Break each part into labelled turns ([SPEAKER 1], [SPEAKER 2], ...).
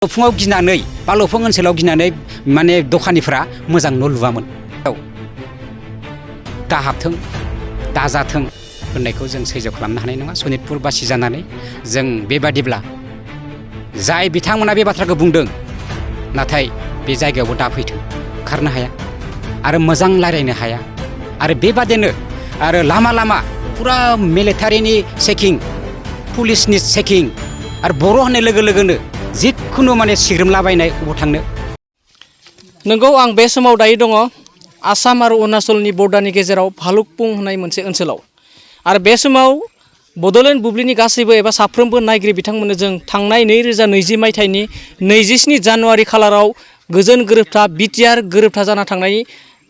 [SPEAKER 1] फुङाव गिनानै बालौफुं ओनसोलाव गिनानै माने दखानिफोरा मोजां न' लुवामोन। दा हाबथों दाजाथों होननायखौ जों सैज्य खालामनो हानाय नङा। सनितपुर बासि जानानै जों बेबादिब्ला जाय बिथांमोना बे बाथ्राखौ बुंदों नाथाय बे जायगायावबो दा फैथों, खारनो हाया आरो मोजां रायज्लायनो हाया आरो बेबादिनो आरो लामा लामा पुरा मिलिटारिनि चेकिं, पुलिसनि चेकिं आरो बर' होननाय लोगो लोगोनो जिखुनु माने सिग्रोमलाबायनाय अबाव थांनो।
[SPEAKER 2] नंगौ, आं बे समाव दायो दङ आसाम आरो अरुणाचलनि बर्डारनि गेजेराव भालुकपुं होननाय मोनसे ओनसोलाव। आरो बे समाव बड'लेण्ड बुब्लिनि गासैबो एबा साफ्रोमबो नायगिरि बिथांमोननो जों थांनाय 2020 मायथाइनि 27 जानुवारि खालाराव गोजोन गोरोबथा बिटिआर गोरोबथा जाना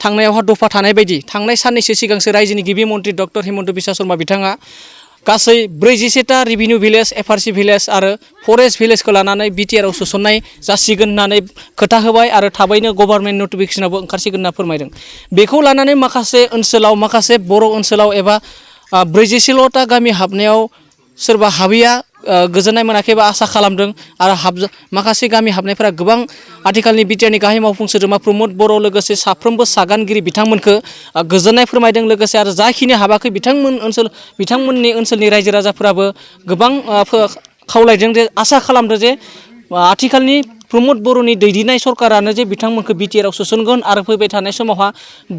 [SPEAKER 2] थांनायावहा दफा थानाय बायदि थांनाय साननैसो सिगांसो रायजोनि गिबि मन्त्रि डक्टर हिमन्त बिश्व शर्मा बिथाङा गासै 47टा रेभिनिउ भिलेज, एफआरसि भिलेज आरो फरेस्ट भिलेजखौ लानानै बिटिआरआव सोसननाय जासिगोन होननानै खोथा होबाय आरो थाबैनो गभर्नमेन्ट नटिफिकेसनाबो ओंखारसिगोन होनना फोरमायदों। बेखौ लानानै माखासे ओनसोलाव, माखासे बर' ओनसोलाव एबा 46टा गामि हाबनायाव सोरबा हाबैया गोजोननाय मोनाखै बा आसा खालामदों आरो माखासे गामि हाबनायफोरा गोबां आथिखालनि बिटिआरनि गाहाय मावफुं सोद्रोमा प्रमद बर' लोगोसे साफ्रोमबो सागानगिरि बिथांमोनखौ गोजोननाय फोरमायदों। लोगोसे आरो जाखिनि हाबाखै बिथांमोननि ओनसोलनि रायजो राजाफोराबो गोबां खावलायदों जे, आसा खालामदों जे आथिखालनि प्रमद बर'नि दैदेननाय सरकारानो जे बिथांमोनखौ बिटिआरआव सोसनगोन आरो फैबाय थानाय समावहा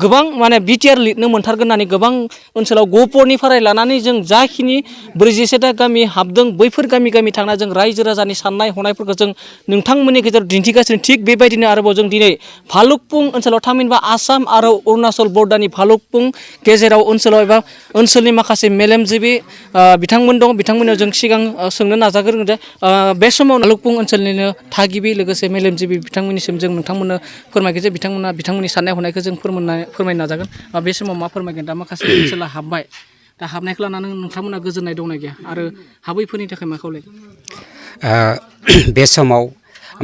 [SPEAKER 2] गोबां माने बिटिआर लिरनो मोनथारगोन होननानै गोबां ओनसोलाव गहपुरनिफ्राय लानानै जों जाखिनि 47टा गामि हाबदों बैफोर गामि थांना जों रायजो राजानि साननाय हनायफोरखौ जों नोंथांमोननि गेजेराव दिन्थिगासिनो। थिग बेबायदिनो आरोबाव जों दिनै भालुकपुं ओनसोलाव थामहिनबा आसाम आरो अरुणाचल बर्डारनि भालुकपुं गेजेराव ओनसोलाव एबा ओनसोलनि माखासे मेलेमजिबि बिथांमोन दं, बिथांमोननियाव जों सिगां सोंनो नाजागोन जे बे समाव भालुकपुं ओनसोलनिनो थागिबि लोगोसे मेलेमजिबि बिथांमोननिसिम जों नोंथांमोननो फोरमायगोन जे बिथांमोननि साननाय हनायखौ जों फोरमायनो नाजागोन। बे समाव मा फोरमायगोन? दा माखासे ओनसोला हाबबाय, दा हाबनायखौ लानानै नोंथांमोना गोजोननाय दंना गैया आरो हाबैफोरनि थाखाय मा खावलायगोन?
[SPEAKER 1] बे समाव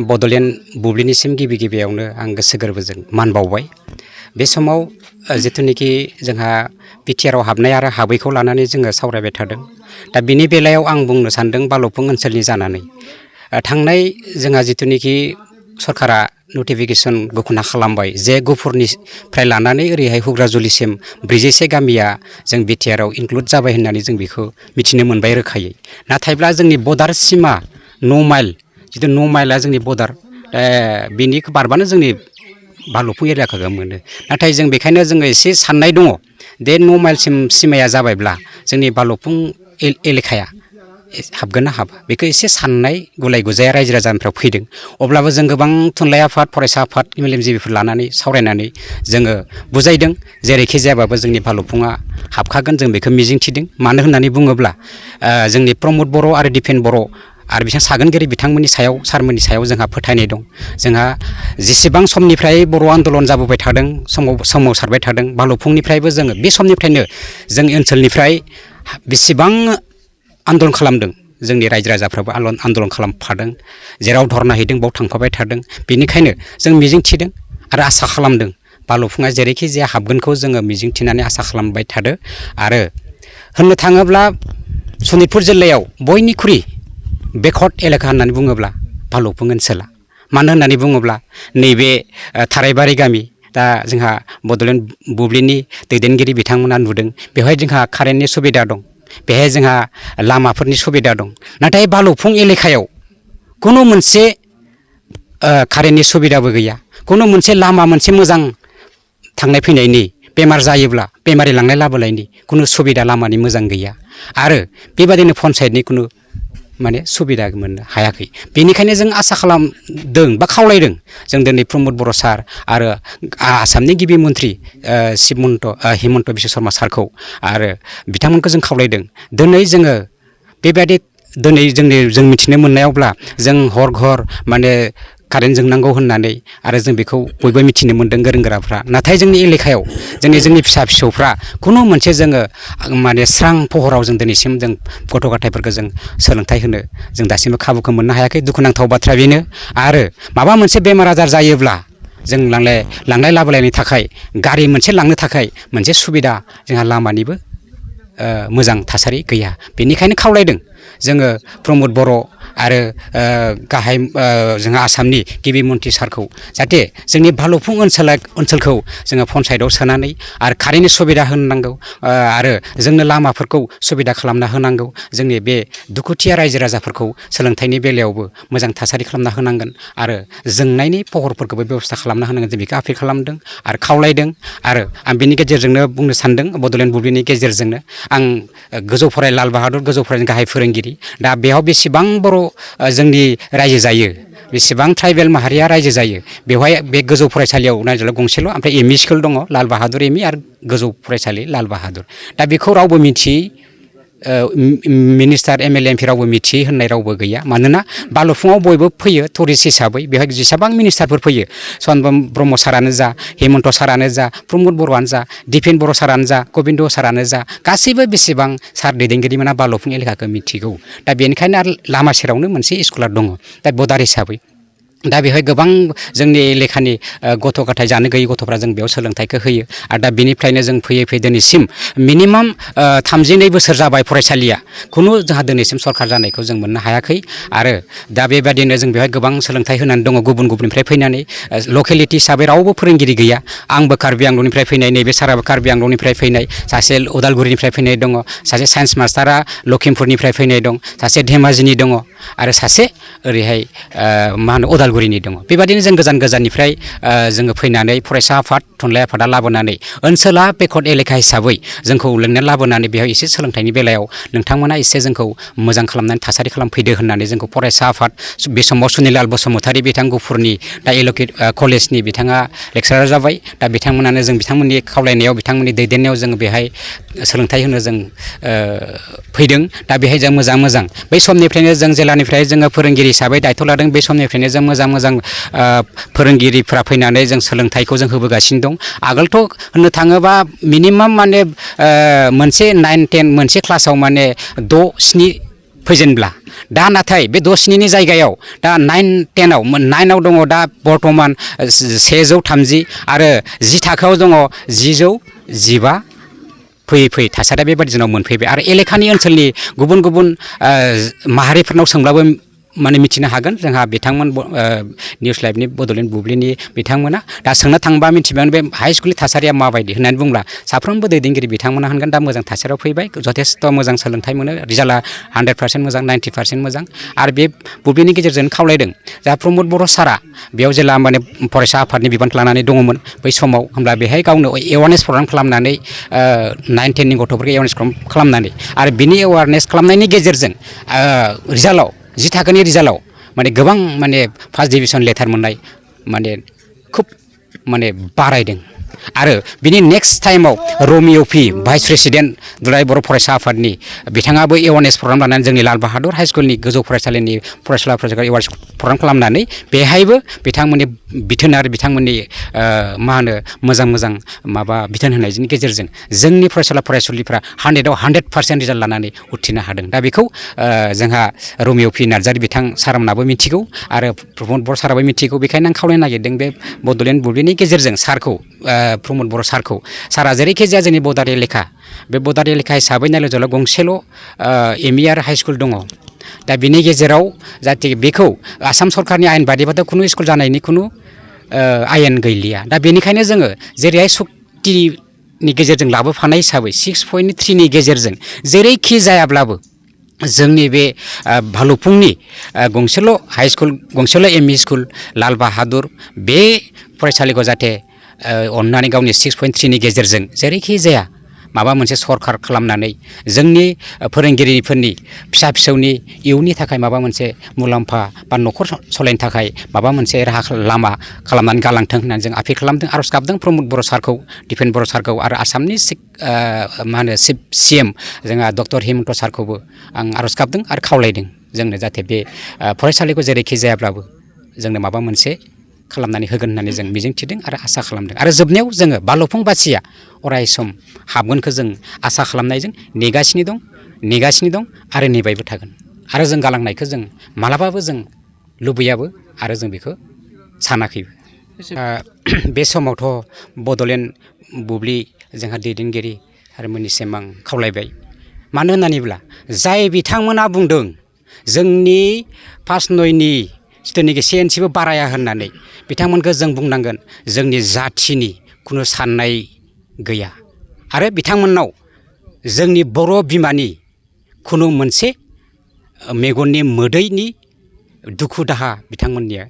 [SPEAKER 1] बड'लेण्ड बुब्लिनिसिम गिबियावनो आं गोसो गोरबोजों मान बावबाय। बे समाव जिथुनिखि जोंहा बिटिआरआव हाबनाय आरो हाबैखौ लानानै जोङो सावरायबाय थादों। दा बिनि बेलायाव आं बुंनो सानदों भालुकपुं ओनसोलनि जानानै थांनाय जोंहा जिथुनिखि सरकारा नटिफिकेसन घोषणा खालामबाय जे गुफुरनिफ्राय लानानै ओरैहाय हुग्राजुलिसिम 46 गामिया जों बिटिआरआव इनक्लुड जाबाय होननानै जों बेखौ मिथिनो मोनबाय रोखायै। नाथायब्ला जोंनि बर्डार सिमा 9 माइल, जिथु 9 माइला जोंनि बर्डार, बिनि बारबानो जोंनि भालुकपुं एरियाखौ मोनो। नाथाय जों बेखायनो जोङो एसे साननाय दङ दे 9 माइलसिम सिमाया जाबायब्ला जोंनि भालुकपुं एलेखाया हाबगोन ना हाबा, बेखौ एसे साननाय गुलाय गुजाया रायजो राजानिफ्राय फैदों। अब्लाबो जों गोबां थुनलाइ आफाद, फरायसा आफाद, मेलेमजिबिफोर लानानै सावरायनानै जोङो बुजायदों जेरैखि जायाबाबो जोंनि भालुकपुङा हाबखागोन, जों बेखौ मिजिंथिदों। मानो होननानै बुङोब्ला जोंनि प्रमद बर' आरो दिपेन बर' आरो बिथां सागोनगिरि बिथांमोननि सायाव, सारमोननि सायाव जोंहा फोथायनाय दं। जोंहा जेसेबां समनिफ्राय बर' आन्दलन जाबोबाय थादों, सोमावसारबाय थादों, भालुकपुंनिफ्रायबो जोङो बे समनिफ्रायनो जोंनि ओनसोलनिफ्राय बेसेबां आन्दलन खालामदों, जोंनि रायजो राजाफ्राबो आन्दलन खालामफादों, जेराव धरना हैदों बाव थांफाबाय थादों। बेनिखायनो जों मिजिंथिदों आरो आसा खालामदों भालुकपुङा जेरैखि जाया हाबगोनखौ जोङो मिजिंथिनानै आसा खालामबाय थादों। आरो होननो थाङोब्ला सनितपुर जिल्लायाव बयनिख्रुइ बेकवार्ड एलेखा होननानै बुङोब्ला भालुकपुं ओनसोला। मानो होननानै बुङोब्ला नैबे थाराइबारि गामि, दा जोंहा बड'लेण्ड बुब्लिनि दैदेनगिरि बिथांमोना नुदों, बेवहाय जोंहा कारेन्टनि सुबिदा दं, बेहाय जोंहा लामाफोरनि सुबिदा दं। नाथाय भालुकपुं एलेखायाव खुनु मोनसे कारेन्टनि सुबिदाबो गैया, खुनु मोनसे लामा मोनसे मोजां थांनाय फैनायनि, बेमार जायोब्ला बेमारि लांलाय लाबोलायनि खुनु सुबिदा लामानि मोजां गैया। आरो बेबादिनो पन्सायतनि खुनु माने सुबिदा मोननो हायाखै। बेनिखायनो जों आसा खालामदों बा खावलायदों जों दिनै प्रमद बर' सार आरो आसामनि गिबि मन्त्रि हिमन्त बिश्व शर्मा सारखौ आरो बिथांमोनखौ जों खावलायदों दिनै जोङो बेबायदि जों मिथिनो मोननायावब्ला जों हर माने कारेन्ट जोंनांगौ होननानै आरो जों बेखौ बयबो मिथिनो मोनदों गोरों गोराफ्रा। नाथाय जोंनि एलेखायाव जोंनि फिसा फिसौफ्रा खुनु मोनसे जोङो माने स्रां पहराव जों दिनैसिम जों गथ' गथायफोरखौ जों सोलोंथाइ होनो जों दासिमबो खाबुखौ मोननो हायाखै। दुखुनांथाव बाथ्रा बेनो। आरो माबा मोनसे बेमार आजार जायोब्ला जों लांलाय लाबोलायनि थाखाय गारि मोनसे लांनो थाखाय मोनसे सुबिदा जोंहा लामानिबो मोजां थासारि गैया। बेनिखायनो खावलायदों जोङो प्रमद बर' आरो गाहाय जोंहा आसामनि गिबि मन्थ्रि सारखौ जाहाथे जोंनि भालुकफुं ओनसोलखौ जोङो पन्सायतआव सोनानै आरो कारेन्टनि सुबिदा होनांगौ आरो जोंनो लामाफोरखौ सुबिदा खालामना होनांगौ जोंनि बे दुखुथिया रायजो राजाफोरखौ सोलोंथाइनि बेलायावबो मोजां थासारि खालामना होनांगोन आरो जोंनायनि पहरफोरखौबो बेबस्था खालामना होनांगोन जों बेखौ आपिल खालामदों आरो खावलायदों आरो आं बेनि गेजेरजोंनो बुंनो सानदों बड'लेण्ड बुब्लिनि गेजेरजोंनो आं गोजौ फरायसालि लाल बाहादुर गोजौ फरायसालिनि गाहाय फोरोंगिरि दा बेयाव बेसेबां बर' जोंनि रायजो जायो बेसेबां ट्राइबेल माहारिया रायजो जायो बेवहाय बे गोजौ फरायसालियाव नायजोल गंसेल' ओमफ्राय एम इ स्कुल दङ लाल बाहादुर एम इ आरो गोजौ फरायसालि लाल बाहादुर दा बेखौ रावबो मिथियै minister M L A M P रावबो मिथियै होननाय रावबो गैया मानोना भालुकफुङाव बयबो फैयो टुरिस्ट हिसाबै बेवहाय जेसेबां मिनिस्टारफोर फैयो सनबम ब्रह्म सारानो जा हेमन्त सारानो जा प्रमद बर'आनो जा दिपेन बर' सारानो जा गबिन्द सारानो जा गासैबो बेसेबां सार दैदेनगिरिमोना भालुकफुं एलेकाखौ मिथिगौ दा बेनिखायनो आरो लामा सेरावनो मोनसे स्कुलार दङ दा बर्डार हिसाबै दा बेवहाय गोबां जोंनि एलेकानि गथ' गथाय जानो गैयै गथ'फ्रा जों बेयाव सोलोंथाइखौ होयो आरो दा बेनिफ्रायनो जों फैयै फैयै दिनैसिम मिनिमाम 32 बोसोर जाबाय फरायसालिया खुनु जोंहा दिनैसिम सरखार जानायखौ जों मोननो हायाखै आरो दा बेबादिनो जों बेवहाय गोबां सोलोंथाइ होनानै दङ गुबुननिफ्राय फैनानै लकेलिटि हिसाबै रावबो फोरोंगिरि गैया आंबो कार्बि आंलंनिफ्राय फैनाय नैबे साराबो कार्बि आंलंनिफ्राय फैनाय सासे उदालगुरिनिफ्राय फैनाय दङ सासे साइन्स मास्टारा लखिमपुरनिफ्राय फैनाय दं सासे धेमाजिनि दङ आरो सासे ओरैहाय मा होनो उदालगुरिनि दङ बेबादिनो जों गोजान गोजाननिफ्राय जोङो फैनानै फरायसा आफाद थुनलाइ आफादा लाबोनानै ओनसोला बेकवार्ड एलेका हिसाबै जोंखौ लिंनानै लाबोनानै बेहाय एसे सोलोंथाइनि बेलायाव नोंथांमोना एसे जोंखौ मोजां खालामनानै थासारि खालामफैदो होननानै जोंखौ फरायसा आफाद बे समाव सुनिलाल बसुमतारी बिथां गुफुरनि दा एलकेट कलेजनि बिथाङा लेक्सारार जाबाय दा बिथांमोनानो जों बिथांमोननि खावलायनायाव बिथांमोननि दैदेननायाव जों बेहाय सोलोंथाइ होनो जों फैदों दा बेहाय जों मोजां बै समनिफ्रायनो जों जेलानिफ्राय जोङो फोरोंगिरि हिसाबै दायथ' लादों बे समनिफ्रायनो जों मोजां फोरोंगिरिफ्रा फैनानै जों सोलोंथाइखौ जों होबोगासिनो दं आगोलथ' होननो थाङोबा मिनिमाम माने मोनसे 9, 10 मोनसे क्लासाव माने 6, 7 फैजेनब्ला दा नाथाय बे 6, 7नि जायगायाव दा 9, 10आव 9आव दङ दा बर्थमान 130 आरो 10 थाखोआव दङ 1015 फैयै थासारिया बेबादि जोंनाव मोनफैबाय आरो एलेकानि ओनसोलनि गुबुन माहारिफोरनाव सोंब्लाबो माने मिथिनो हागोन जोंहा बिथांमोन निउस लाइभनि बड'लेण्ड बुब्लिनि बिथांमोना दा सोंनो थांबा मिथिबाय बे हाइ स्कुलनि थासारिया माबायदि होननानै बुंब्ला साफ्रोमबो दैदेनगिरि बिथांमोना होनगोन दा मोजां थासारियाव फैबाय जथेस्थ' मोजां सोलोंथाइ मोनो रिजाल्टआ 100% मोजां 90% मोजां आरो बे बुब्लिनि गेजेरजों खावलायदों जा प्रमद बर' सारा बेयाव जेला माने फरायसा आफादनि बिबान लानानै दङमोन बै समाव होमब्ला बेहाय गावनो एवारनेस प्रग्राम खालामनानै 9, 10नि गथ'फोरखौ एवारनेस खालामनानै आरो बिनि एवारनेस खालामनायनि गेजेरजों रिजाल्टआव 10 थाखोनि रिजाल्टआव माने गोबां माने फार्स्ट डिभिजन लेटार मोननाय माने खुब माने बारायदों आरो बिनि नेक्स्ट टाइमाव रमिअ पि भाइस प्रेसिडेन्ट दुलाराय बर' फरायसा आफादनि बिथाङाबो एवारनेस प्रग्राम लानानै जोंनि लाल बाहादुर हाइ स्कुलनि गोजौ फरायसालिनि फरायसाफोरखौ एवारनेस प्रग्राम खालामनानै बेहायबो बिथांमोननि बिथोन आरो बिथांमोननि मा होनो मोजां माबा बिथोन होनायनि गेजेरजों जोंनि फरायसुलिफ्रा 100आव 100% रिजाल्ट लानानै उथ्रिनो हादों दा बेखौ जोंहा रमिअ पि नार्जारि बिथां सारमोनाबो मिथिगौ आरो प्रमद बर' साराबो मिथिगौ बेखायनो आं खावलायनो नागिरदों बे बड'लेण्ड बुब्लिनि गेजेरजों सारखौ प्रमद बर' सारा जेरैखि जाया जोंनि बर्डार एलेका बे बर्डार एलेका हिसाबै नायल'जोल' गंसेल' एम इ आरो हाइ स्कुल दङ दा बिनि गेजेराव जाहाथे बेखौ आसाम सरकारनि आयेन बादिबाथ' खुनु स्कुल जानायनि खुनु आयेन गैलिया दा बेनिखायनो जोङो जेरैहाय सक्तिनि गेजेरजों लाबोफानाय हिसाबै 6.3नि गेजेरजों जेरैखि जायाब्लाबो जोंनि बे भालुकफुंनि गंसेल' हाइ स्कुल गंसेल' M E school Lal Bahadur बे फरायसालिखौ जाहाथे अननानै गावनि 6.3नि गेजेरजों जेरैखि जाया माबा मोनसे सरखार खालामनानै जोंनि फोरोंगिरिफोरनि फिसौनि इयुननि थाखाय माबा मोनसे मुलाम्फा बा न'खर सालायनो थाखाय माबा मोनसे राहा लामा खालामनानै गालांथों होननानै जों आपिल खालामदों आर'ज गाबदों प्रमद बर' सारखौ दिपेन बर' सारखौ आरो आसामनि मा होनो CM जोंहा डक्टर हेमन्त सारखौबो आं आर'ज गाबदों आरो खावलायदों जोंनो जाहाथे बे फरायसालिखौ जेरैखि जायाब्लाबो जोंनो माबा मोनसे खालामनानै होगोन होननानै जों मिजिंथिदों आरो आसा खालामदों आरो जोबनायाव जोङो भालुकफुं बासिया अराय सम हाबगोनखौ जों आसा खालामनायजों नेगासिनो दं आरो नेबायबो थागोन आरो जों गालांनायखौ जों मालाबाबो जों लुबैयाबो आरो जों बेखौ सानाखैबो बे समावथ' बड'लेण्ड बुब्लि जोंहा दैदेनगिरि आरो मोननिसिम आं खावलायबाय मानो होननानै बुङोब्ला जाय बिथांमोना बुंदों जोंनि 5/9नि जिथुनिखि सेन्सिबो बाराया होननानै बिथांमोनखौ जों बुंनांगोन जोंनि जाथिनि खुनु साननाय गैया आरो बिथांमोननाव जोंनि बर' बिमानि खुनु मोनसे मेगननि मोदैनि दुखु दाहा बिथांमोननिया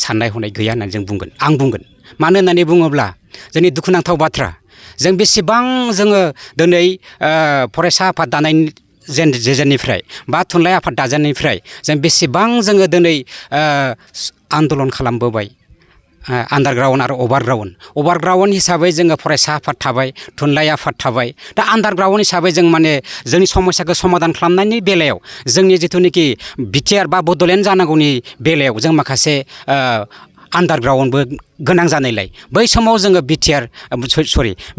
[SPEAKER 1] साननाय हनाय गैया होननानै जों बुंगोन आं बुंगोन मानो होननानै बुङोब्ला जोंनि दुखुनांथाव बाथ्रा जों बेसेबां जोङो दिनै फरायसा आफाद दानायनि जेजेननिफ्राय बा थुनलाइ आफाद दाजेननिफ्राय जों बेसेबां जोङो दिनै आन्दलन खालामबोबाय आन्डारग्राउन्ड आरो अभारग्राउन्ड हिसाबै जोङो फरायसा आफाद थाबाय थुनलाइ आफाद थाबाय दा आन्डारग्राउन्ड हिसाबै जों माने जोंनि समस्याखौ समाधान खालामनायनि बेलायाव जोंनि जिथुनिखि बिटिआर बा बड'लेण्ड जानांगौनि बेलायाव जों माखासे आन्डारग्राउन्डबो गोनां जानायलाय बै समाव जोङो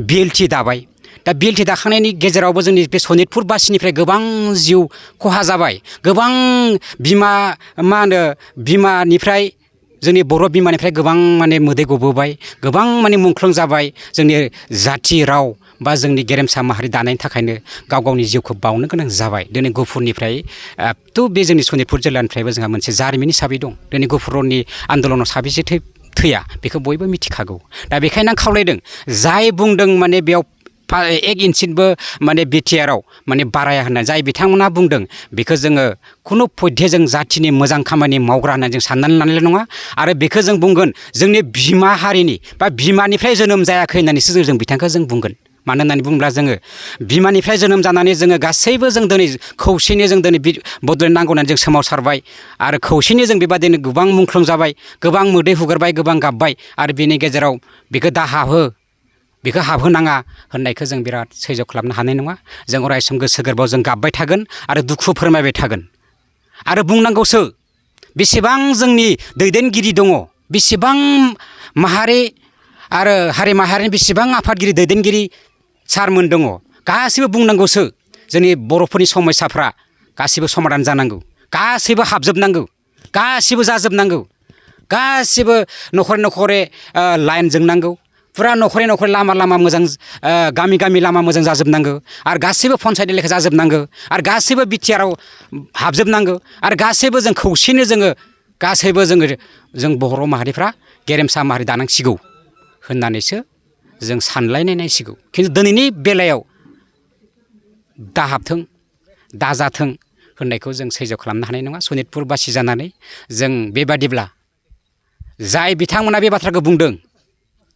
[SPEAKER 1] बिएलटि दाबाय दा बिएलटि दाखांनायनि गेजेरावबो जोंनि बे सनितपुर बासिनिफ्राय गोबां जिउ खहा जाबाय गोबां बिमानिफ्राय जोंनि बर' बिमानिफ्राय गोबां माने मोदै गबोबाय गोबां माने मुंख्लं जाबाय जोंनि जाथि राव बा जोंनि गेरेमसा माहारि दानायनि थाखायनो गाव गावनि जिउखौ बावनो गोनां जाबाय दिनै गुफुरनिफ्राय बे जोंनि सनितपुर जिल्लानिफ्राय जोंहा मोनसे जारिमिन हिसाबै दं दिनै गुफुरनि आन्दलनाव साबेसे थैया बेखौ बयबो मिथिखागौ दा बेखायनो आं खावलायदों जाय बुंदों माने बेयाव 1 इन्सिबो माने बिटिआरआव माने बाराया होननानै जाय बिथांमोना बुंदों बेखौ जोङो खुनु पयधे जों जाथिनि मोजां खामानि मावग्रा होननानै जों साननानै लानायल' नङा आरो बेखौ जों बुंगोन जोंनि बिमा हारिनि बा बिमानिफ्राय जोनोम जायाखै होननानैसो जों बिथांखौ जों बुंगोन मानो होननानै बुङोब्ला जोङो बिमानिफ्राय जोनोम जानानै जोङो गासैबो जों दिनै खौसेनि जों दिनै बड'लेण्ड नांगौ होननानै जों सोमावसारबाय आरो खौसेनि जों बेबादिनो गोबां मुंख्लं जाबाय गोबां मोदै हुगारबाय गोबां गाबबाय आरो बेनि गेजेराव बेखौ बेखौ हाबहोनाङा होननायखौ जों बिराद सैज्य खालामनो हानाय नङा जों अरायसम गोसो गोरबोआव जों गाबबाय थागोन आरो दुखु फोरमायबाय थागोन आरो बुंनांगौसो बेसेबां जोंनि दैदेनगिरि दङ बेसेबां माहारि आरो हारि माहारिनि बेसेबां आफादगिरि दैदेनगिरि सारमोन दङ गासैबो बुंनांगौसो जोंनि बर'फोरनि समस्याफ्रा गासैबो समाधान जानांगौ गासैबो हाबजोबनांगौ गासैबो जाजोबनांगौ गासैबो न'खरे लाइन जोंनांगौ फुरा न'खरे लामा मोजां गामि लामा मोजां जाजोबनांगौ आरो गासैबो पन्सायत एलेखा जाजोबनांगौ आरो गासैबो बिटिआरआव हाबजोबनांगौ आरो गासैबो जों खौसेनो जों बर' माहारिफ्रा गेरेमसा माहारि दानांसिगौ होननानैसो जों सानलायनाय नांसिगौ खिन्थु दिनैनि बेलायाव दाहाबथों दाजाथों होननायखौ जों सैज्य खालामनो हानाय नङा सनितपुर बासि जानानै जों बेबादिब्ला जाय बिथांमोना बे बाथ्राखौ बुंदों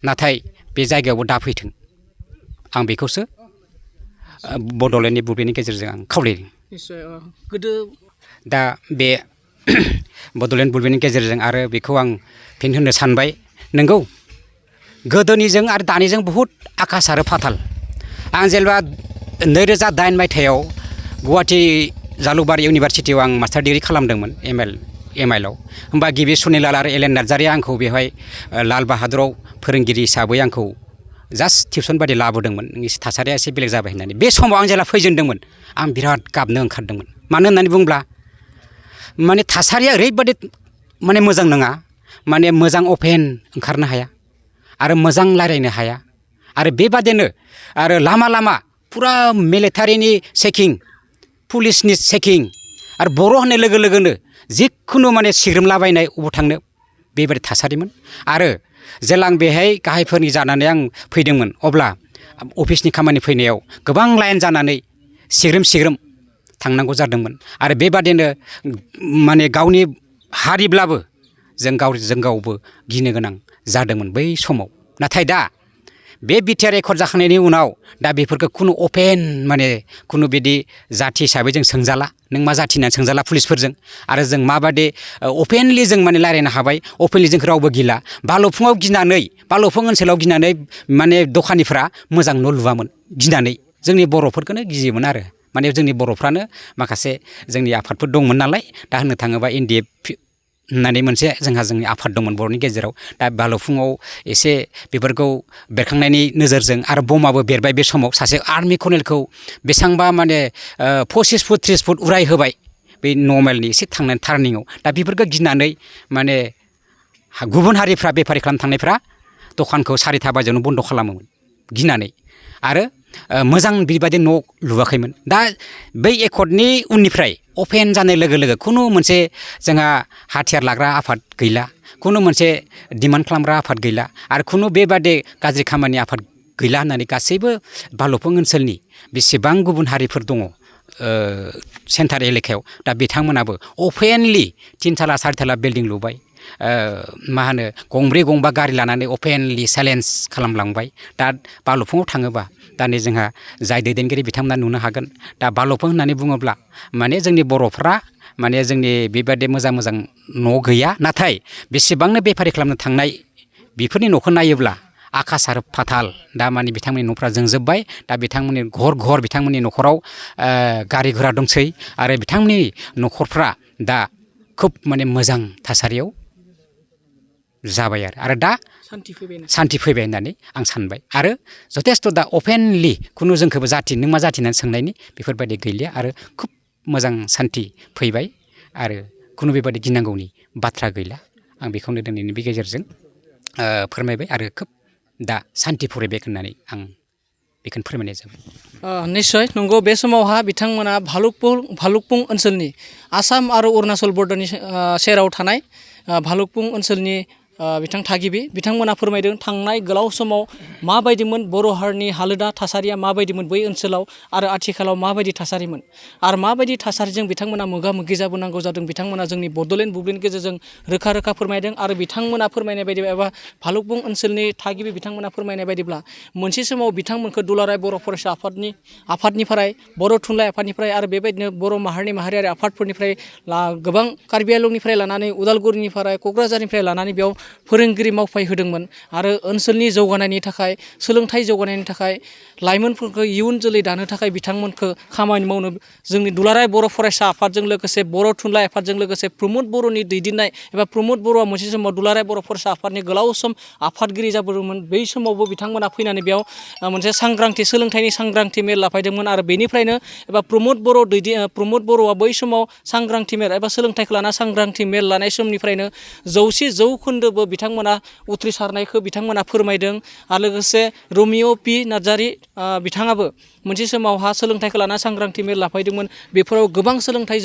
[SPEAKER 1] नाथाय बे जायगायावबो दाफैथों आं बेखौसो बड'लेण्डनि बुब्लिनि गेजेरजों आं खावलायदों दा बे बड'लेण्ड बुब्लिनि गेजेरजों आरो बेखौ आं फिन होननो सानबाय नंगौ गोदोनिजों आरो दानिजों बहुद आकाश आरो फाताल आं जेनेबा 2008 मायथाइयाव गुवाहाटि जालुकबारि इउनिभारसिटियाव आं मास्टार डिग्रि खालामदोंमोन एमआइएलआव होमबा गिबि सुनिलाल आरो एलेन नार्जारिया आंखौ बेवहाय लाल बाहादुराव फोरोंगिरि हिसाबै आंखौ जास्ट टिउसन बायदि लाबोदोंमोन नोंनि थासारिया एसे बेलेग जाबाय होननानै बे समाव आं जेला फैजेनदोंमोन आं बिराद गाबनो ओंखारदोंमोन मानो होननानै बुङोब्ला माने थासारिया ओरैबादि माने मोजां नङा माने मोजां अपेन ओंखारनो हाया आरो मोजां रायज्लायनो हाया आरो बेबादिनो आरो लामा फुरा मिलिटारिनि चेकिं पुलिसनि चेकिं आरो बर' होननाय लोगो लोगोनो जिखुनु माने सिग्रोमलाबायनाय अबाव थांनो बेबायदि थासारिमोन आरो जेला आं बेहाय गाहायफोरनि जानानै आं फैदोंमोन अब्ला अफिसनि खामानि फैनायाव गोबां लाइन जानानै सिग्रोम थांनांगौ जादोंमोन आरो बेबादिनो माने गावनि हारिब्लाबो जों गावबो गिनो गोनां जादोंमोन बै समाव नाथाय दा बे बिटिआर रेकर्ड जाखांनायनि उनाव दा बेफोरखौ खुनु अपेन माने खुनु बिदि जाथि हिसाबै जों सोंजाला नों मा जाथि होननानै सोंजाला पुलिसफोरजों आरो जों माबादि अपेनलि जों माने रायज्लायनो हाबाय अपेनलि जोंखौ रावबो गिला बालौफुं ओनसोलाव गिनानै माने दखानिफ्रा मोजां न' लुवामोन गिनानै जोंनि बर'फोरखौनो गियोमोन आरो माने जोंनि बर'फ्रानो माखासे जोंनि आफादफोर दंमोन नालाय दा होननो थाङोबा NDF होननानै मोनसे जोंनि आफाद दंमोन बर'नि गेजेराव दा बालौफुङाव एसे बेफोरखौ बेरखांनायनि नोजोरजों आरो बमाबो बेरबाय बे समाव सासे आर्मि कर्नेलखौ बेसेबांबा माने 25 फुट 30 फुट उराय होबाय बे नर्मेलनि एसे थांनानै टार्निङाव दा बेफोरखौ गिनानै माने गुबुन हारिफ्रा बेफारि खालामनो थांनायफ्रा दखानखौ 4टा बाजियावनो बन्द' खालामोमोन गिनानै आरो मोजां बेबायदि न' लुवाखैमोन। दा बै एकर्डनि उननिफ्राय अपेन जानाय लोगो लोगो खुनु मोनसे जोंहा हाथियार लाग्रा आफाद गैला, खुनु मोनसे डिमान्ड खालामग्रा आफाद गैला, आरो खुनु बेबादि गाज्रि खामानि आफाद गैला होननानै गासैबो भालुकफुं ओनसोलनि बेसेबां गुबुन हारिफोर दङ सेन्टार एलेकायाव, दा बिथांमोनाबो अपेनलि 3 थाला 4 थाला बिल्डिं लुबाय, मा होनो गंब्रै गंबा गारि लानानै अपेनलि चेलेन्ज खालामलांबाय। दा भालुकफुङाव थाङोबा दा नै जोंहा जाय दैदेनगिरि बिथांमोना नुनो हागोन। दा भालुकफुं होननानै बुङोब्ला माने जोंनि बर'फ्रा माने जोंनि बेबादि मोजां मोजां न' गैया, नाथाय बेसेबांनो बेफारि खालामनो थांनाय बेफोरनि न'खौ नायोब्ला आकाश आरो फाताल। दा माने बिथांमोननि न'फ्रा जोंजोब्बाय। दा बिथांमोननि घर घर बिथांमोननि न'खराव गारि घोरा दंसै, आरो बिथांमोननि न'खरफ्रा दा खोब माने मोजां थासारियाव जाबाय आरो दा सान्थि फैबाय होननानै आं सानबाय। आरो जथेस्थ' दा अपेनलि खुनु जोंखौबो जाथि नों मा जाथि होननानै सोंनायनि बेफोरबायदि गैलिया, आरो खोब मोजां सान्थि फैबाय, आरो खुनु बेबायदि गिनांगौनि बाथ्रा गैला। आं बेखौनो दिनैनि बे गेजेरजों फोरमायबाय, आरो खोब दा सान्थि फैबाय होननानै आं बेखौनो फोरमायनाय जाबाय।
[SPEAKER 2] निस्सय नंगौ, बे समावहा बिथांमोना भालुकपुं ओनसोलनि आसाम आरो अरुणाचल बर्डारनि सेराव थानाय भालुकपुं ओनसोलनि बिथां थागिबि बिथांमोना फोरमायदों थांनाय गोलाव समाव माबायदिमोन बर' हारिनि हालोदा थासारिया माबायदिमोन बै ओनसोलाव, आरो आथिखालाव माबायदि थासारिमोन, आरो माबायदि थासारिजों बिथांमोना मोगा मोगि जाबोनांगौ जादों। बिथांमोना जोंनि बड'लेण्ड बुब्लिनि गेजेरजों रोखा रोखा फोरमायदों। आरो बिथांमोना फोरमायनाय बायदिब्ला एबा भालुकपुं ओनसोलनि थागिबि बिथांमोना फोरमायनाय बायदिब्ला मोनसे समाव बिथांमोनखौ दुलाराय बर' फरायसा आफादनिफ्राय, बर' थुनलाइ आफादनिफ्राय, आरो बेबायदिनो बर' माहारियारि आफादफोरनिफ्राय, गोबां कार्बि आंलंनिफ्राय लानानै उदालगुरिनिफ्राय, क'क्राझारनिफ्राय लानानै बेयाव फोरोंगिरि मावफाय होदोंमोन। आरो ओनसोलनि जौगानायनि थाखाय, सोलोंथाइ जौगानायनि थाखाय, लाइमोनफोरखौ इयुन जोलै दानो थाखाय बिथांमोनखौ खामानि मावनो जोंनि दुलाराय बर' फरायसा आफादजों लोगोसे बर' थुनलाइ आफादजों लोगोसे प्रमद बर'नि दैदेननाय एबा प्रमद बर'आ मोनसे समाव दुलाराय बर' फरायसा आफादनि गोलाव सम आफादगिरि जाबोदोंमोन। बै समावबो बिथांमोना फैनानै बेयाव मोनसे सांग्रांथि, सोलोंथाइनि सांग्रांथि मेल लाफायदोंमोन। आरो बेनिफ्रायनो एबा प्रमद बर'आ बै समाव सांग्रांथि मेल एबा सोलोंथाइखौ लाना सांग्रांथि मेल लानाय समनिफ्रायनो 100% बिथांमोना उथ्रिसारनायखौ बिथांमोना फोरमायदों। आरो लोगोसे रमिअ पि नार्जारि बिथाङाबो मोनसे समावहा सोलोंथाइखौ लाना सांग्रांथि मेल लाफायदोंमोन। बेफोराव गोबां सोलोंथाइ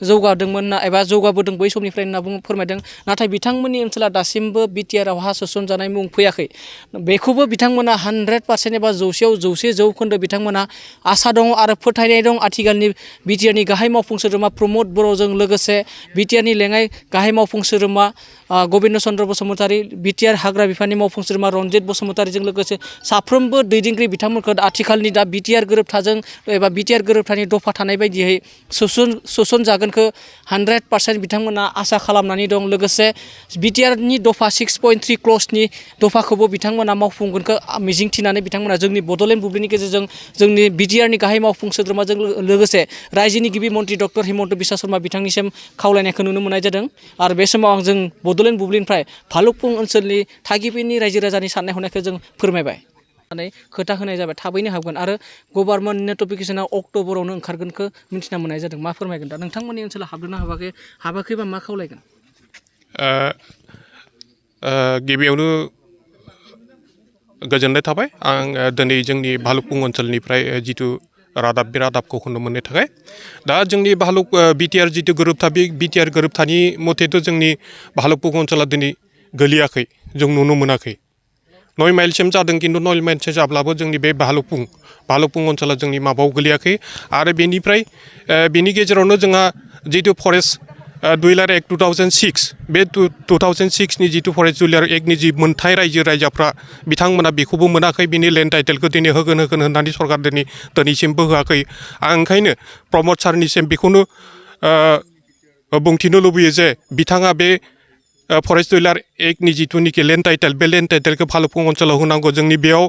[SPEAKER 2] जौगादोंमोन एबा जौगाबोदों बै समनिफ्राय होनना फोरमायदों। नाथाय बिथांमोननि ओनसोला दासिमबो बिटिआरआवहा सोसनजानाय मुं फैयाखै। बेखौबो बिथांमोना 100% एबा 100% बिथांमोना आसा दङ आरो फोथायनाय दं। आथिखालनि बिटिआरनि गाहाय मावफुं सोद्रोमा प्रमद बर'जों लोगोसे बिटिआरनि लेङाइ गाहाय मावफुं सोद्रोमा गबिन्द चन्द्र बसुमतारी, बिटिआर हाग्रा बिफाननि मावफुं सोद्रोमा रनजित बसुमतारीजों लोगोसे साफ्रोमबो दैदेनगिरि बिथांमोनखौ आथिखालनि दा बिटिआर गोरोबथाजों एबा बिटिआर गोरोबथानि दफा थानाय बायदियै सोसनजागोनखौ 100% बिथांमोना आसा खालामनानै दं। लोगोसे बिटिआरनि दफा 6.3 क्लजनि दफाखौबो बिथांमोना मावफुंगोनखौ मिजिंथिनानै बिथांमोना जोंनि बड'लेण्ड बुब्लिनि गेजेरजों जोंनि बिटिआरनि गाहाय मावफुं सोद्रोमाजों लोगोसे रायजोनि गिबि मन्त्रि डक्टर हिमन्त बिश्व शर्मा बिथांनिसिम खावलायनायखौ नुनो मोननाय जादों। आरो बे समाव आं जों बड'लेण्ड बुब्लिनिफ्राय भालुकपुं ओनसोलनि थागिबिनि रायजो राजानि साननाय हनायखौ जों फोरमायबाय, खोथा होनाय जाबाय। थाबैनो हाबगोन आरो गभर्नमेन्ट नटिफिकेसना अक्ट'बरावनो ओंखारगोनखौ मिथिना मोननाय जादों। मा फोरमायगोन दा नोंथांमोननि ओनसोलाव हाबदोंना हाबाखैबा मा खावलायगोन?
[SPEAKER 3] गिबियावनो गोजोननाय थाबाय आं दिनै जोंनि भालुकपुं ओनसोलनिफ्राय जिथु रादाब, बे रादाबखौ होनो मोननो थाखाय। दा जोंनि बिटिआर जिथु गोरोबथा, बे बिटिआर गोरोबथानि मथेथ' जोंनि भालुकपुं ओनसोला दिनै गोलैयाखै, जों नुनो मोनाखै। 9 माइलसिम जादों, खिन्थु 9 माइलसो जाब्लाबो जोंनि बे भालुकपुं ओनसोला जोंनि माबायाव गोलैयाखै। आरो बेनि गेजेरावनो जोंहा जिथु फरेस्ट दुइलार एक्ट 2006, बे 2006नि जिथु फरेस्ट दुइलार एक्टनि जि मोनथाय रायजोफ्रा बिथांमोना बेखौबो मोनाखै। बिनि लेन्ड टाइटेलखौ दिनै होगोन होननानै सरकार दिनैसिमबो होआखै। आं ओंखायनो प्रमद सारनिसिम बेखौनो बुंथिनो लुबैयो जे बिथाङा बे फरेस्ट दुइलार एक्टनि जिथुनिखि लेन्ड टाइटेल, बे लेन्ड टाइटेलखौ भालुकपुं ओनसोलाव होनांगौ। जोंनि बेयाव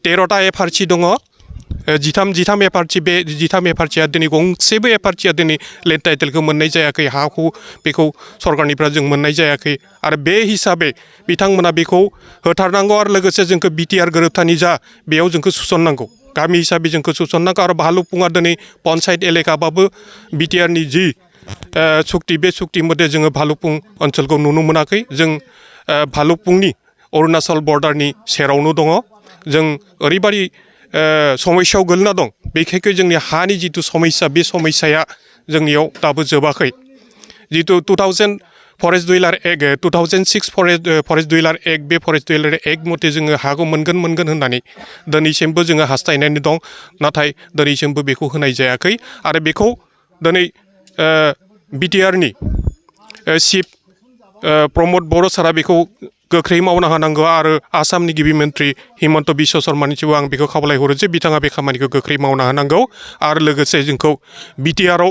[SPEAKER 3] 13टा एफआरसि दङ, 13 एफआरसि। बे 13 एफआरसिया दिनै गंसेबो एफआरसिया दिनै लेन्ड टाइटेलखौ मोननाय जायाखै, हाखौ बेखौ सरकारनिफ्राय जों मोननाय जायाखै। आरो बे हिसाबै बिथांमोना बेखौ होथारनांगौ। आरो लोगोसे जोंखौ बिटिआर गोरोबथानि जा, बेयाव जोंखौ सुसननांगौ, गामि हिसाबै जोंखौ सुसननांगौ। आरो भालुकपुङा दिनै पन्सायत एलेकाबाबो बिटिआरनि जि सुक्ति, बे सुक्ति मथे जोङो भालुकपुं ओनसोलखौ नुनो मोनाखै। जों भालुकपुंनि अरुणाचल बर्डारनि सेरावनो दङ। जों ओरैबायदि समस्यायाव गोलैना दं बेखायनो जोंनि हानि जिथु समस्या बे समस्याया जोंनियाव दाबो जोबाखै जिथु 2000 फरेस्ट डुइलार एक्ट 2006 फरेस्ट डुइलार एक्ट बे फरेस्ट डुइलार एक्ट मथे जोङो हाखौ मोनगोन होननानै दिनैसिमबो जोङो हास्थायनानै दं नाथाय दिनैसिमबो बेखौ होनाय जायाखै आरो बेखौ दिनै बिटिआरनि चिफ प्रमद बर' सारा बेखौ गोख्रै मावना होनांगौ आरो आसामनि गिबि मन्त्रि हिमन्त बिश्व शर्मानिसिम आं बेखौ खावलायहरो जे बिथाङा बे खामानिखौ गोख्रै मावना होनांगौ आरो लोगोसे जोंखौ बिटिआरआव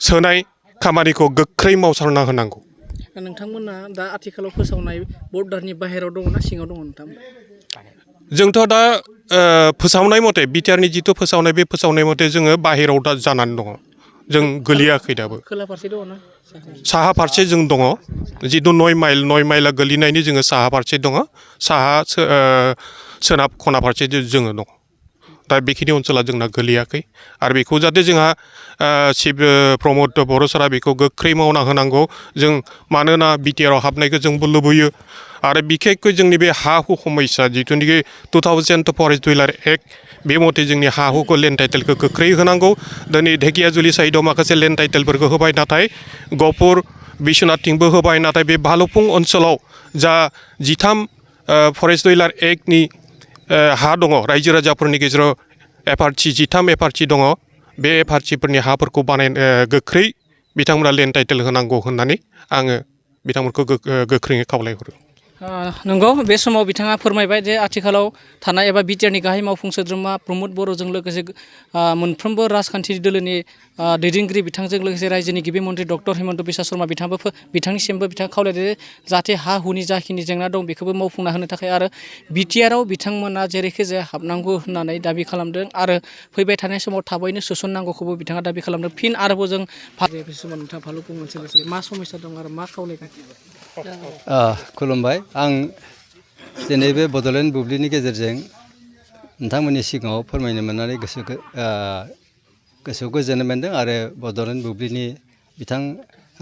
[SPEAKER 3] सोनाय खामानिखौ गोख्रै मावसारना होनांगौ।
[SPEAKER 2] नोंथांमोना दा आथिखालाव फोसावनाय बर्डारनि बाहेरायाव दङ ना सिङाव दङ नोंथां?
[SPEAKER 3] जोंथ' दा फोसावनाय मथे बिटिआरनि जिथु फोसावनाय बे फोसावनाय मथे जोङो बाहेरायाव दा जानानै दङ जों गोलैयाखै दाबो।
[SPEAKER 2] खोला फारसे दङ ना?
[SPEAKER 3] साहा फारसे जों दङ जिथु 9 माइला गोलैनायनि जोङो साहा फारसे दङ साहा सोनाब खना फारसे जोङो दङ दा बेखिनि ओनसोला जोंना गोलैयाखै आरो बेखौ जाहाथे जोंहा चिफ प्रमद बर' सारा बेखौ गोख्रै मावना होनांगौ जों मानोना बिटिआरआव हाबनायखौ जोंबो लुबैयो आरो बिखेखकै जोंनि बे हा हु समस्या जिथुनिखि 2000 फरेस्ट डुइलार एक्ट बे मथे जोंनि हा हुखौ लेन्ड टाइटेलखौ गोख्रै होनांगौ दिनै ढेकियाजुलि साइडआव माखासे लेन्ड टाइटेलफोरखौ होबाय नाथाय गहपुर बिश्वनाथथिंबो होबाय नाथाय बे भालुकपुं ओनसोलाव जा 13 फरेस्ट डुइलार एक्टनि हा दङ रायजो राजाफोरनि गेजेराव एफआरसि 13 एफआरसि दङ बे एफआरसिफोरनि हाफोरखौ गोख्रै बिथांमोना लेन्ड टाइटेल होनांगौ होननानै आङो बिथांमोनखौ गोख्रैयै खावलायहरो।
[SPEAKER 2] नंगौ बे समाव बिथाङा फोरमायबाय जे आथिखालाव थानाय एबा बिटिआरनि गाहाय मावफुं सोद्रोमा प्रमद बर'जों लोगोसे मोनफ्रोमबो राजखान्थि दोलोनि दैदेनगिरि बिथांजों लोगोसे रायजोनि गिबि मन्त्रि डक्टर हिमन्त बिश्व शर्मा बिथांनिसिमबो बिथाङा खावलायदो जाहाथे हा हुनि जाखिनि जेंना दं बेखौबो मावफुंना होनो थाखाय आरो बिटिआरआव बिथांमोना जेरैखि जाया हाबनांगौ होननानै दाबि खालामदों आरो फैबाय थानाय समाव थाबैनो सोसननांगौखौबो बिथाङा दाबि खालामदों फिन आरोबाव जों नोंथाङा भालुकपुं ओनसोलनि मा समस्या दं आरो मा खावलायगोन?
[SPEAKER 4] खुलुमबाय आं दिनै बे बड'लेण्ड बुब्लिनि गेजेरजों नोंथांमोननि सिगाङाव फोरमायनो मोननानै गोसोआव गोजोननाय मोन्दों आरो बड'लेण्ड बुब्लिनि बिथां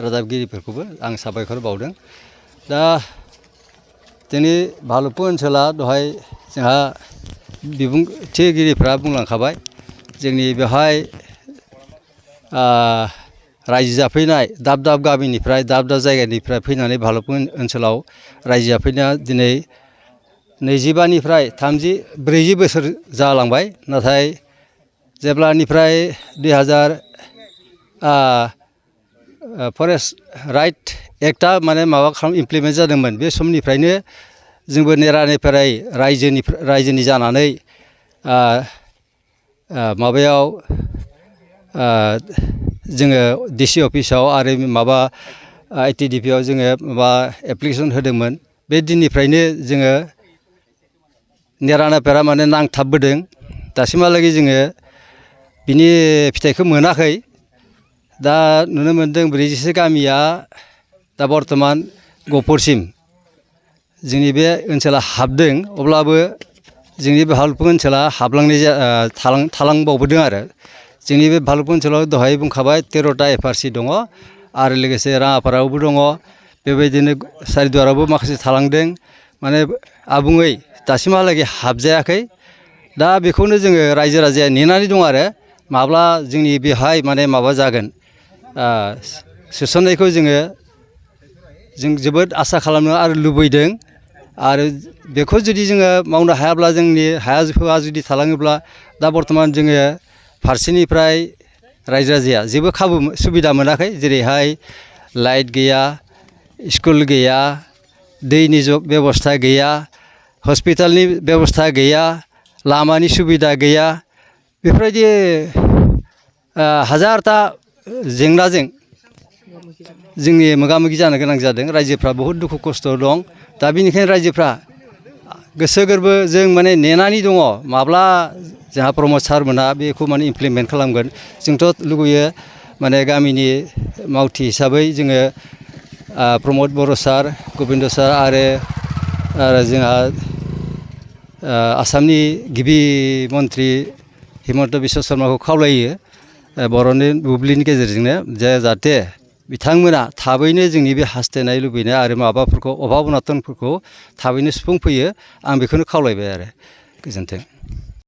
[SPEAKER 4] रादाबगिरिफोरखौबो आं साबायखर बावदों। दा जोंनि भालुकपुं ओनसोला दहाय जोंहा बिबुंथिगिरिफ्रा बुंलांखाबाय जोंनि बेवहाय रायजो जाफैनाय दाब दाब गामिनिफ्राय दाब दाब जायगानिफ्राय फैनानै भालुकपुं ओनसोलाव रायजो जाफैनाया दिनै 25निफ्राय 30-40 बोसोर जालांबाय नाथाय जेब्लानिफ्राय 2000 फरेस्ट राइट एक्टआ माने इमप्लिमेन्ट जादोंमोन बे समनिफ्रायनो जोंबो नेरानिफ्राय रायजोनि जानानै माबायाव जोङो डिसि अफिसाव आरो माबा आइटिडिपिआव जोङो माबा एप्लिकेसन होदोंमोन बे दिननिफ्रायनो जोङो नेरानाफोरा माने नांथाबबोदों दासिमहालागै जोङो बिनि फिथाइखौ मोनाखै दा नुनो मोन्दों 40सो गामिया दा बर्थमान गहपुरसिम जोंनि बे ओनसोला हाबदों अब्लाबो जोंनि बे भालुकपुं ओनसोला थालांबावबोदों आरो जोंनि बे भालुकपुं ओनसोलाव दहाय बुंखाबाय 13टा एफआरसि दङ आरो लोगोसे राङापारायावबो दङ बेबायदिनो सारिदुवारावबो माखासे थालांदों माने आबुङै दासिमहालागै हाबजायाखै दा बेखौनो जोङो रायजो राजाया नेनानै दं आरो माब्ला जोंनि बेहाय माने माबा जागोन सोसननायखौ जों जोबोद आसा खालामो आरो लुबैदों आरो बेखौ जुदि जोङो मावनो हायाब्ला जोंनि हाया जुदि थालाङोब्ला दा बर्थमान जोङो फारसेनिफ्राय रायजो राजाया जेबो सुबिदा मोनाखै जेरैहाय लाइट गैया स्कुल गैया दैनि बेबस्था गैया हस्पिटालनि बेबस्था गैया लामानि सुबिदा गैया बेफोरबायदि हाजारथा जेंनाजों जोंनि मोगा मोगि जानो गोनां जादों रायजोफ्रा बहुद दुखु खस्थ' दं दा बेनिखायनो रायजोफ्रा गोसो गोरबो जों माने नेनानै दङ माब्ला जोंहा प्रमद सारमोना बेखौ माने इमप्लिमेन्ट खालामगोन जोंथ' लुगैयो माने गामिनि मावथि हिसाबै जोङो प्रमद बर' सार गबिन्द सार आरो जोंहा आसामनि गिबि मन्त्रि हिमन्त बिश्व शर्माखौ खावलायो बड'लेण्ड बुब्लिनि गेजेरजोंनो जाहाथे बिथांमोना थाबैनो जोंनि बे हास्थायनाय लुबैनाय आरो माबाफोरखौ अभाब अनाटनफोरखौ थाबैनो सुफुंफैयो आं बेखौनो खावलायबाय आरो गोजोन्थों।